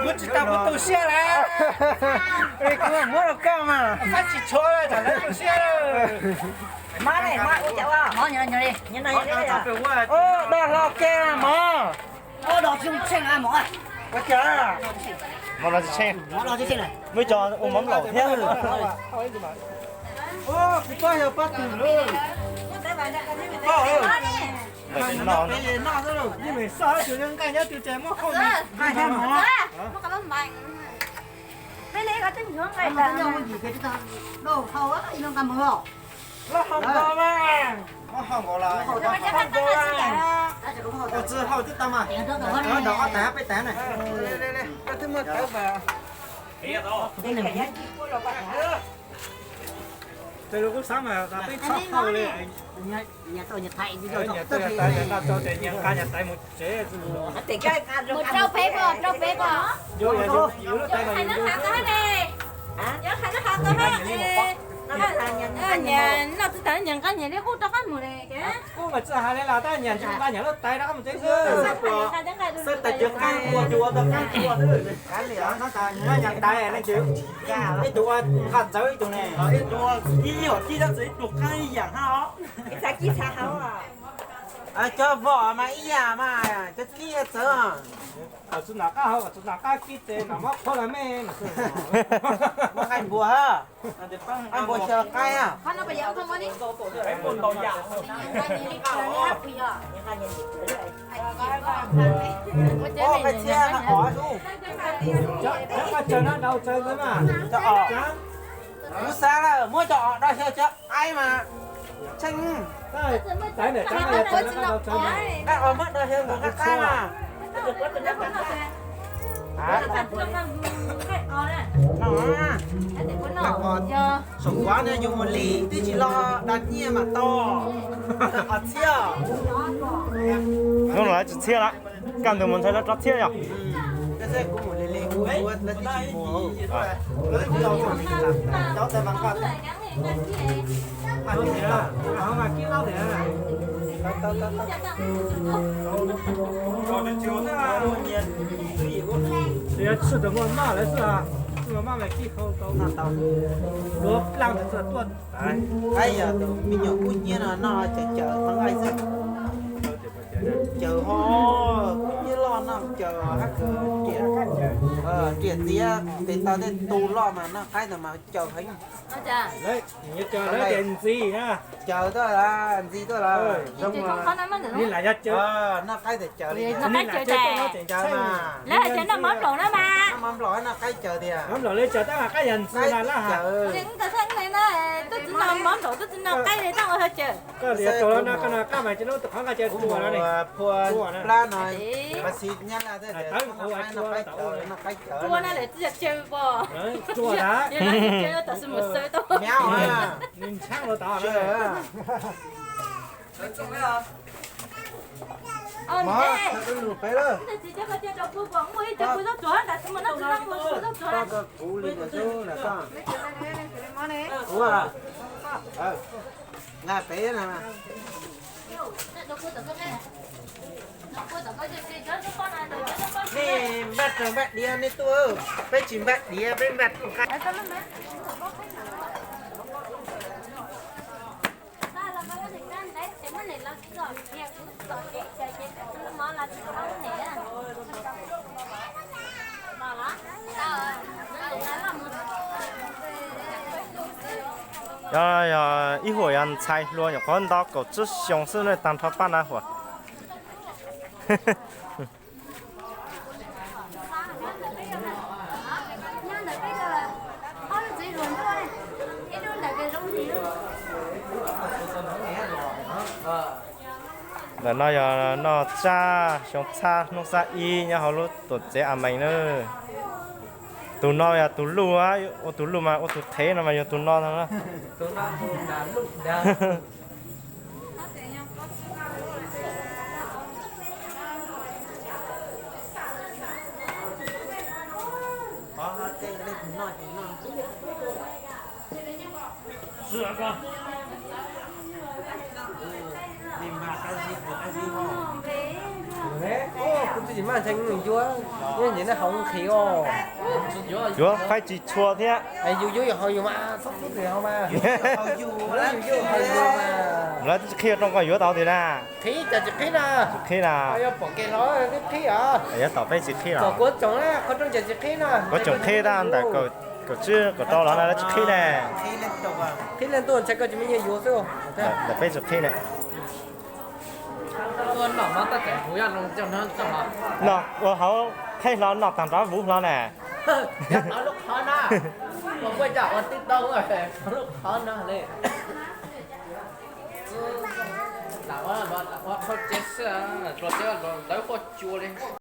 Muab tsis tau kuv tu siab lawm. Kuv muab rau koj mas. Fab tsis tshuav lawm, tham lawv tu siab lawm. Mov ne, mov ua cas ua? Mov nyo nyo li. Ua dag hlo ke mov. Ua dag tsis tsheej mov. Ua cas? Mov no tsis tsheej. Mov no tsis tsheej. Muaj cov ua mov nplaum thiab. Kuv pab yog pab twg lawm. Pab, peb noj xwb lauj, yeej meem xoj tus nqaij nyob tus ces muab hau. Loj hau nkaus mas. Hau nkaus los, tus txwv hau twb tau mas. Nov ob tag peb tag na. Koj twb muaj tawv mas. Tes lus kuj xav mas peb txhob hau li. Nyias tau nyias tais, nyias tau nyias tais, nyias nqa nyias tais mus tsev. Mus rau peb ko, rau peb ko. Yus yus lub tais mas yus yus. Nyias noj tsis tas nyias nqa nyias li qub rov qab mus li. Kuj mas tsis hais li los tab nyias nqa nyias lub tais rov qab mus tsev xwb. Xwb tais cia qaib ua yus ua tau qaib ua xwb. Nqa nyias tais ne, ib tug ua nqa txawv ib tug ne, ib tug ua kib hom kib tab txawv ib tug qaib ib yam hab os. Cov vom mas ib yam mas cov kib txawv. Kom tsis nram qab hauv, kom tsis nram qab kib tes nram mob qhuav los me. Muab nqaij npua hab. Nqaij npua xyaw qaib. Nqaij txhia no qhov ub. Cov nqaij tsaws no daus tsaws ntawd mas. Cov os. Kuv xav lawm muab cov os do xyaw cov qaib mas tsheej. Nqaij os muab do xyaw nkaus nqaij qaib mas. Saum kuav no yus mus lim twb tsis los dag nyiaj mam tau. Os txhiab. Hnub no lawv tsis txhiab lawm, kaj ntug mus ntxhais lawv rov txhiab yog. Tsis tau muaj maj lawv xwb, tsis muaj maj mas kib hau tau, duav plaaj txawm tuaj. Qaib yog tus me nyuam kub hnyiab no noj cawv cawv qhov nqaij xwb. Cawv ho kub hnyiab loj noj cawv hab kawg, riam txiav tes taw tej tu loj mas noj qaib ntawd mas cawv heev. Lawv tias ntxi na. Cawv tuaj lawm, ntxi tuaj lawm. Noj qaib ntawm cawv li, noj qaib cawv tiag. Lawv hais tias noj mov nplaum na mas. Noj mov nplaum noj qaib cawv tiag. Mov nplaum li cawv tab mas qaib yog ntxi na lawm. Cawv. Twb tsis noj mov nplaum twb tsis noj qaib li tab ua cawv. Koj lias tau no koj noj qab mas cia lub qhov nqaij cawv tuag no ne. Phua plab no, mas xis nyab laj thiab, noj qaib cawv, noj qaib cawv. Cua no lawv tsis yog cawv pom. Cua na. Yog no cawv tam sis mus xaws tau. Nws ntshaab los tod. Nqa pem na. Nej npaj raws npaj diav nej tuaj, peb tsis npaj diav peb npaj nqa. Yog, yog ib huam yog ntxhais hluas nyuam qhuav nto kaum tsib xyoos xwb ne, tag nrho paj na huam. Ntawm no yog noj tsab xyoo txhab hnub xab ib nyob hauv lub tuam tsev A Mees na. Tus no yog tus luj, ua tus luj mas ua tus qhev no mas yog tus no no. Kuv twb tsis maj ntshai yuav, nyob ntawm no haus nqhis os. Yuav faib tsis tshua thiab. Yus yuav yus haus yus mas, txhob pub nws haus mas. Yus yuav haus yus mas. Lawv twb tsis qhib rau koj yuav tau tiag na. Qhib cas tsis qhib na. Tsis qhib na. Yog pom kev hlo twb qhib os. Yuav tom peb tsis qhib los. Kuv tsoom na, qhov rooj cas tsis qhib na. Kuv tsoom qhib tab ntawm kaum tsib kaum rau los na lawv tsis qhib ne. Qhib leej twg ntshai koj tsis muaj nyiaj yuav xwb. Ntawm peb tsis qhib ne. Noj ua hauv qheb hlo noj tag nrho vuv hlo ne. Ua qhov tsev xwb, lawv quaj cua li.